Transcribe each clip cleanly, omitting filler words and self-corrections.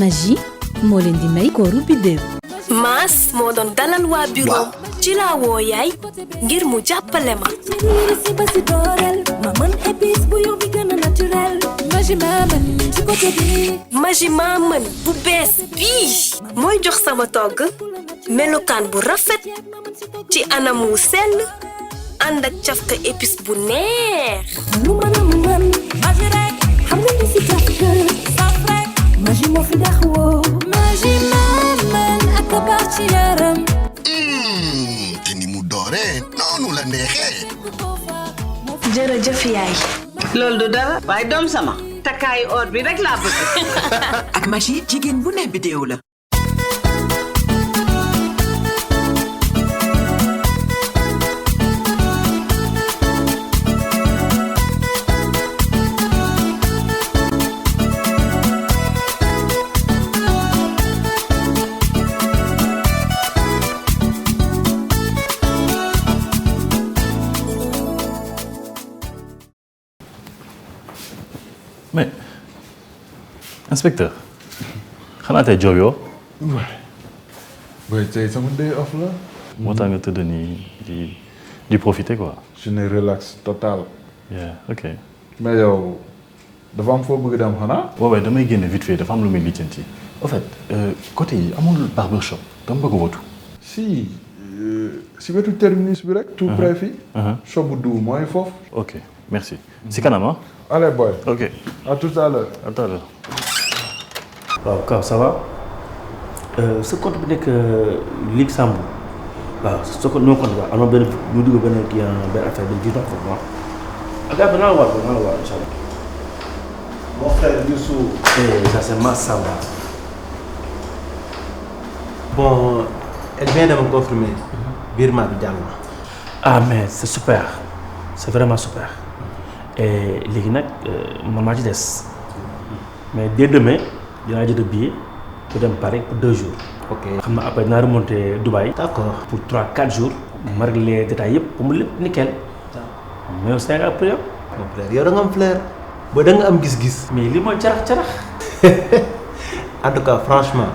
Magie moo leen di may kooru biddéew. Maas moo doon dalal waa bureau ci laa woo yaay ngir mu jàppale ma. Magie maa mën bu bees bii mooy jox sama togg melukaan bu rafet ci anam wu sell ànd ak cafka épice bu neex. Magie moo fi dax woo. Magie maa mën ak a baax ci yaram. te ni mu dooree noonu la neexee. jërëjëf yaay. loolu du dara waaye doom sama takkaayu or bi rek laa bëgg. ak Magie jigéen bu ne bidéo la. Mais, inspecteur, xanaa tey job yoo. Ouais, c'est sama day off là. moo tax nga tëdd nii di profiter quoi. Je ne relax total. Yeah, ok. Mais yow dafa am foo bëgg dem xanaa. waaw damay génne vite fait dafa am lu muy lijjanti. En fait côté yi amul barbershop dama bëgg watu. Si wetu terminus bi rek. tout près fii. shop bu duw mooy foofu. Ok, merci. Si kanam ah. Allez boy. Ok. À tout à l'heure. À tout à l'heure. waaw Kaw ça va sa compte bi nekk Luxembourg waaw sa compte non compte am na benn mu dugg benn kii benn affaire bi jiitu foofu waaw. ak gars bi naa la war incha allah. Mon frère Youssou. Ça c'est Massamba. Bon, elle vient de me confirmer. Birma bi jàll na. Ah mais c'est super c'est vraiment super et léegi nag man maa ci des mais dès demain dinaa jënd billet pour dem Paris pour 2 jours. Ok. xam naa après dinaa remonter Dubaï. D'accord. pour 3-4 jours. ma régler les détails yëpp pour mu lépp nickel. mais au Sénégal après yow. Mon frère yow da nga am flair. ba da nga am gis-gis. mais li mooy carax. En tout cas franchement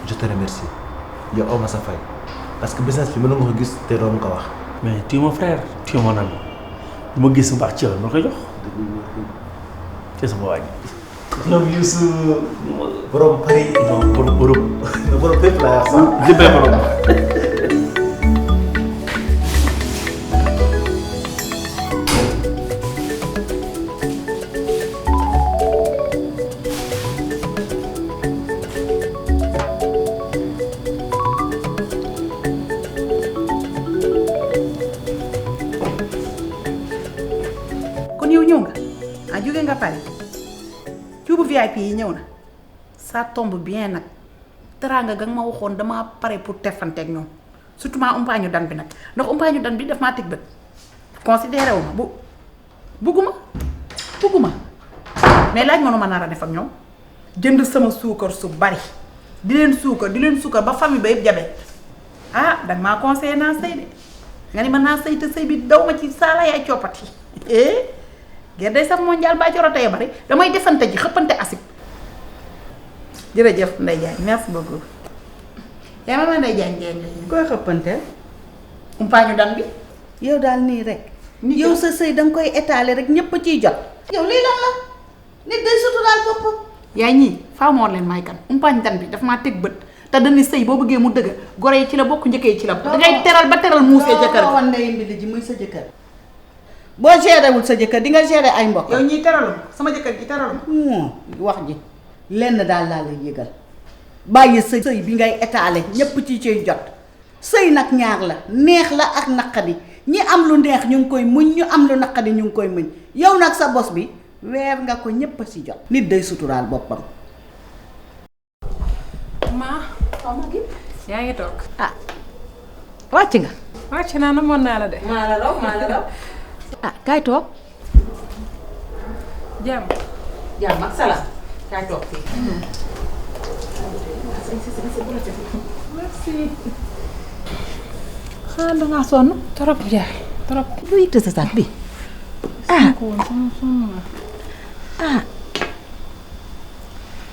je te remercie. yow aw ma sa fay. parce que business bi mën nga ko gis te doon ko wax. mais tu es mon frère tu es mon ami bu ma gis mu baax ci yow ma koy jox. c'est sama waa ji. ñoom Youssou borom Paris. non borom Europe. borom fépp laa wax sax. jëppee borom. kon yow ñëw nga ah jóge nga Paris cuubu VIP yi ñëw na ça tombe bien nag teraanga ga nga ma waxoon damaa pare pour tefante ak ñoom surtout maa umpaañu dan bi nag ndax umpaañu dan bi daf maa teg bët considéré wu ma bugguma mais laaj ma nu ma nar a def ak ñoom jënd sama suukar su bari di leen suukar ba famille ba yëpp jabet ah danga maa conseillé naa sëy de nga ni ma naa sëy te sëy bi daw ma ci saala yaay coppati gerte day sax mondial baa coro tey bari damay defante ji xëppante asib jërëjëf Ndeye Diagne merci beaucoup yaa ma Ndeye Diagne koy xëppante. umpaañu dan bi yow daal nii rek. yow sa sëy danga koy étaler rek ñépp ciy jot. yow lii lan la nit day suturaal boppam. yaay ñii faaw ma war leen may kan umpaañu dan bi daf maa teg bët te dañuy sëy boo bëggee mu dëgg gore yi ci la bokk njëkkee yi ci la dangay teral ba teral muusee jëkkër doo wan ndey mbi ji muy sa jëkkër. boo gérewul sa jëkkër di nga gérer ay mbokk. yow ñii teralu sama jëkkër ji teralu wax ji lenn daal laa lay yëgal bàyyi sa sëy bi ngay étaler ñépp ci ciy jot sëy nag ñaar la neex la ak naqadi ñi am lu neex ñu ngi koy muñ ñu am lu naqadi ñu ngi koy muñ yow nag sa bos bi weer nga ko ñépp a si jot nit day suturaal boppam. yaa ngi toog. ah wàcc nga. wàcc naa namoon naa la de. maa la raw. ah kaay toog. jàmm ak salaam kaay toog fii. merci. xanaa dangaa sonn. trop jaay trop. lu yëg sa saak bi.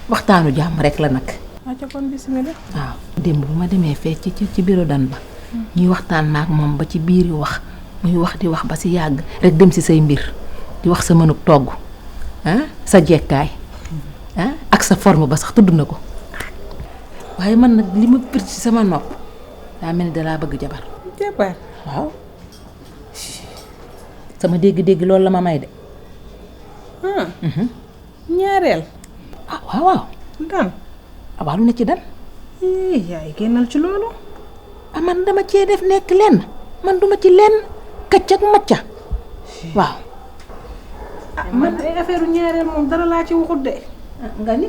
waxtaanu jàmm rek la nag. acca kon bismillah. waaw démb bu ma demee fee ci bureau dan ba ñuy waxtaan maak moom ba ci biir wax muy wax di wax ba si yàgg rek dem si say mbir di wax sa mënug togg sa jekkaay ak sa forme ba sax tudd na ko waaye man nag li ma pir ci sama nopp daa mel ni dalaa bëgg jabar. jabar waaw sama dégg-dégg loolu la ma may de. ñaareel. waaw. dan. waaw lu ne ci dan. yaay génnal ci loolu. man dama cee def nekk lenn man duma ci lenn kacc ak macca waaw. man ay affaire ñaareel moom dara laa ci waxut de. nga ni.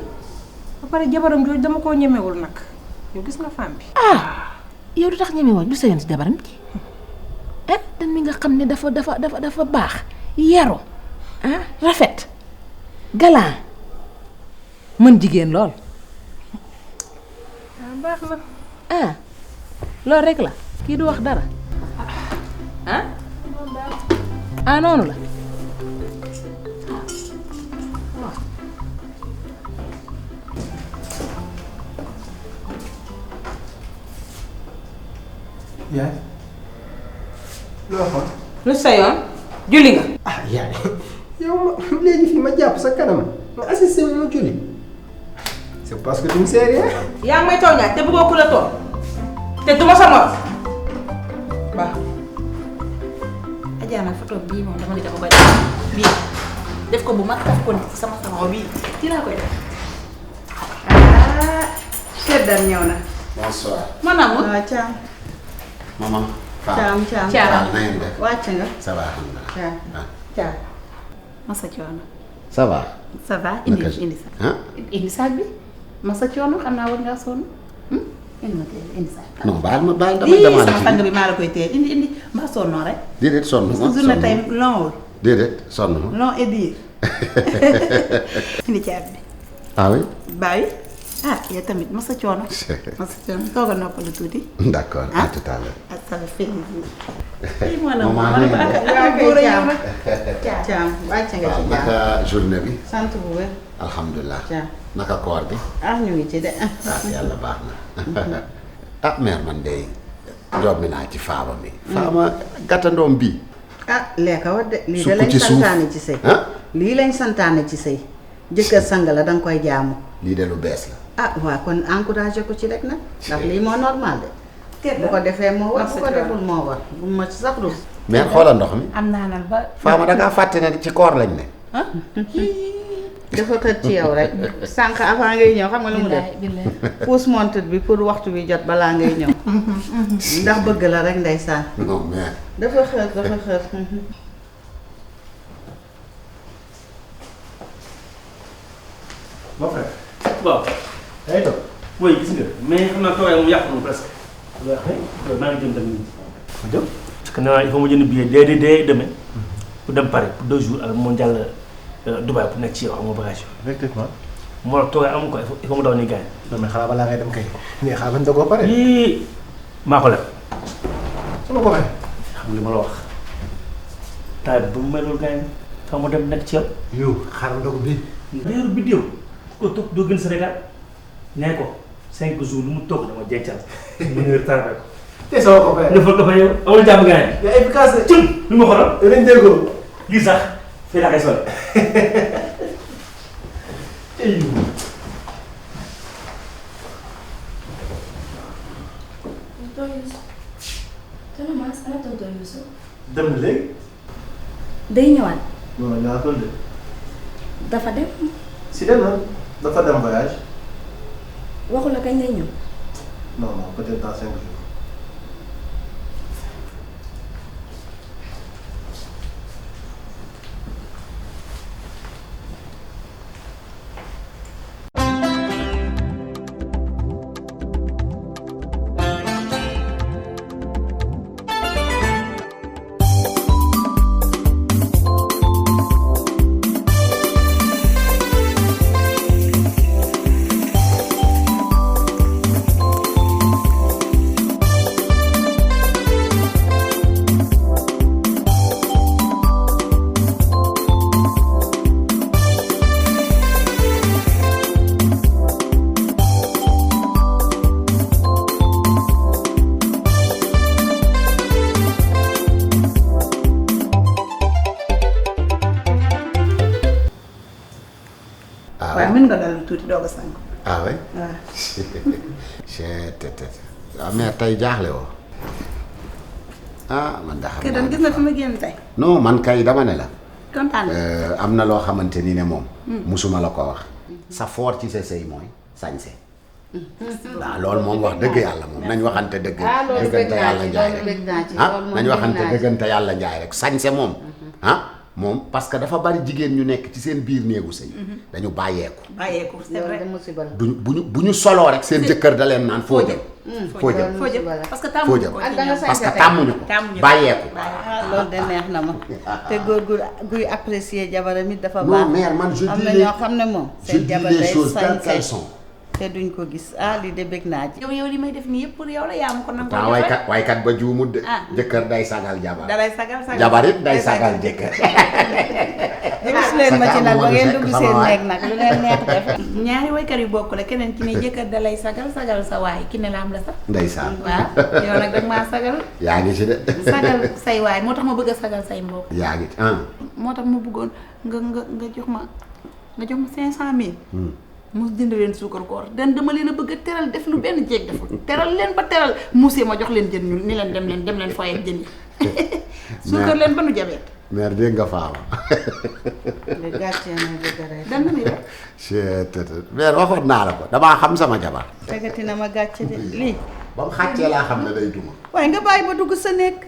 ba pare jabaram jooju dama koo ñemewul nag yow gis nga femme bi. yow du tax ñemewoo du sa yoon si jabaram ci dan mi nga xam ne dafa baax yaru rafet galant mën jigéen lool. baax na. loolu rek la kii du wax dara noonu la. yaay loo xool. lu sa yoon julli nga. yaay yow ma léegi fii ma jàpp sa kanam nga assisté ma julli c'est parce que tu me sérieux. yaa ngi may tooñaat te bëggoo ku la toog te duma sa mor. baax Adja nag photo bii moom dama ne dama koy def bii def ko bu mag def ko ci sama salon bii ci laa koy def. seddal ñëw na. bonsoir. maanaam. waaw Thiam. maman. Thiam Thiam na ngeen def. wàcc nga. ça va alhamdulilah. Thiam. Massa Coono. ça va. ça va indi saak. indi saak bi Massa Coono xam naa war ngaa sonn. indi ma teel indi saak. non baal ma baal damay demandé sama tàng bi maa la koy teel indi mbaa sonnoo rek. déedéet sonn ma parce que journée tey longul. déedéet sonn ma. long et dur. indi caab bi. oui. bàyyi yow tamit Massa Coono. Massa Coono toog a noppalu tuuti. d'accord à tout à l'heure. ak sa fii Thiam wàcc nga ci naka journée bi. sant bu wér. alhamdulilah. Thiam naka koor bi. ñu ngi ci de. yàlla baax na. mère man de doom mi naa ci faama mi. faama gàttandoom bii. lekka wat de lii de lañ santaane ci sëy. lii lañ santaane ci sëy. jëkkër sang la danga koy jaamu. lii de lu bees la. waaw kon encouragé ko ci rek nag ndax lii moo normal de. bu ko defee moo war bu ko deful moo war bu ma ci sax dus. mais xoolal ndox mi. am naa nal ba. faama dangaa fàtte ne ci koor lañ ne. dafa xët ci yow rek sànq avant ngay ñëw xam nga lu mu def pousse montre bi pour waxtu bi jot balaa ngay ñëw ndax bëgg la rek ndeysaan. non mais. dafa xër. mon frère. waaw. yaa ngi toog. oui gis nga mais xam naa toogaay moom yàqu na presque. waaw maa ngi jëm tamit. ma jëm. parce que nee naa il faut ma jënd billet dès demain. pour dem Paris pour 2 jours ak mondial Dubaï pour nekk ci yow xam nga bagage yi. effectivement. moo tax toogaay amu ko il faut mu daw nii gaañ. non mais xanaa balaa ngay dem kay. nii xaaral ma dogoo pare. maa ko leb. sama ko fay. xam li ma la wax. taay bu mu mel loolu gaañ fa mu dem nekk ci yow. yow xaaral ndogu bi. leeru biddew ko toog doo gën Sénégal nee ko 5 jours lu mu toog dama jencal mu ñëw tardé ko. te sama ko fay. defal ko fa yow amul jàmm gaañ. yaa efficace de. cum lu ma xoolal. danañ déggoo. lii sax fii laa koy sol. dem na léegi. day ñëwaat. non ñëwaatul de. dafa dem. si dem na dafa dem voyage. waxu la kañ lay ñëw. non peut-être dans 5 jours. nag tuuti doog a sangu. ah oui. waaw. waaw mère tey jaaxle woo ah man da xam kër dañ gis nga fi ma génn tey. non man kay dama ne la. kontaan am na loo xamante ni ne moom. musuma la ko wax. sa foor ci sa sëy mooy sañse. waaw loolu moom wax dëgg yàlla moom nañ waxante dëgg. dëggante yàlla njaay rek nañ waxante dëggante yàlla njaay rek sañse moom. moom parce que dafa bari jigéen ñu nekk ci seen biir néegu sëy dañu bàyyeeku. c'est vrai. bu ñu soloo rek seen jëkkër da leen naan foo jëm. foo jëm parce que tàmmuñu ko parce que tàmmuñu ko bàyyeeku. loolu de neex na ma te góor guy apprécier jabaram it dafa baax. non mère man je dis am na ñoo xam ne moom. seen jabar day sañse te duñ ko gis lii de bëgg naa ci. yow li may def nii yëpp pour yow la yaa ma ko nangu. waaw waykat ba juumut de. jëkkër day sagal jabar. dalay sagal jabar it day sagal jëkkër. gis leen ma ci nag ba ngeen dugg seen néeg nag lu leen neex def. ñaari waykat yu bokk la keneen ki ne jëkkër dalay sagal sa waay ki ne la am la sax. ndeysaan. waaw yow nag dag maa sagal. yaa ngi ci de. sagal say waay moo tax ma bëgg a sagal say mbokk. yaa ngi ci moo tax ma bëggoon nga jox ma 500.000. mu jënd leen suukar koor dama leen a bëgg a teral def lu benn jéeg deful teral leen ba teral muusee ma jox leen jën ñu ni leen dem leen fooy ak jën yi suukar leen ba nu jabeet. mère dégg nga faama. li gàccee na dëgg rek. dan na ni rek. mère waxoon naa la ko damaa xam sama jabar. tegati na ma gàcce de lii. ba mu xàccee laa xam ne day duma. waaye nga bàyyi ba dugg sa nekk.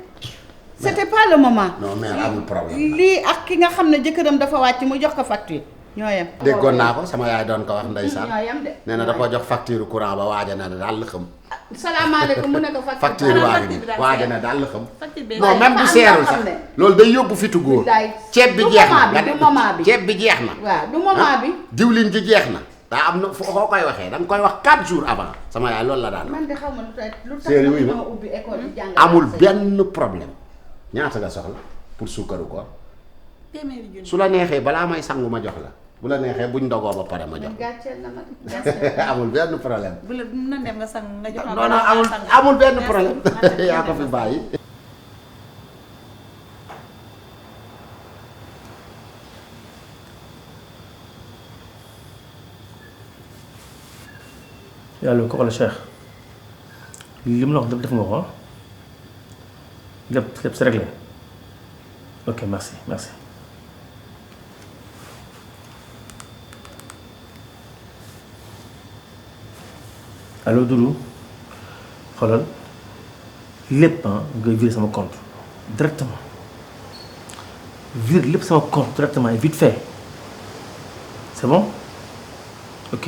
c'était pas le moment. non mère amul problème. lii ak ki nga xam ne jëkkëram dafa wàcc mu jox ko facture. ñoo yem. déggoon naa ko sama yaay doon ko wax ndeysaan. ñoo yem de. nee na da koo jox facture courant ba waaja na daal la xam. salaamaaleykum mu ne ko facture waa ngi nii waaja na daal la xam. non même bu seerul sax loolu day yóbbu fitu góor. ceeb bi jeex na du moment bi ceeb bi jeex na. waaw du moment bi. diwlin ji jeex na. daa am na foo koy waxee da nga koy wax 4 jours avant sama yaay loolu la daan. man de xaw ma lu tax ma ubbi école bi jàng. amul benn problème ñaata nga soxla pour suukaru koor. su la neexee balaa may sangu ma jox la. bu la neexee buñ ndogoo ba pare ma jox. gàcceel na ma amul benn problème. bu la na dem nga sang nga jox ma. non amul benn problème. yaa ko fi bàyyi. yàlla kooku la Cheikh li mu la wax def nga ko lépp c'est réglé ok merci. allo Doudou xoolal lépp nga viré sama compte directement viré lépp sama compte directement et vite fait c'est bon ok.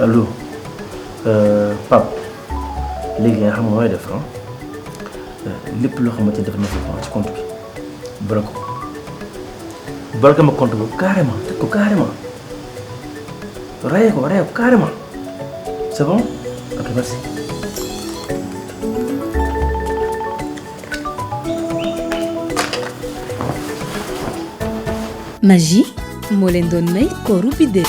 allo Pape léegi nga xam nga mooy def lépp loo xamante ni def na ci compte bi bloqué ma compte boobu carrément teg ko carrément rayé ko carrément c'est bon ok merci. Maggi moo leen doon may kooru Vidéo.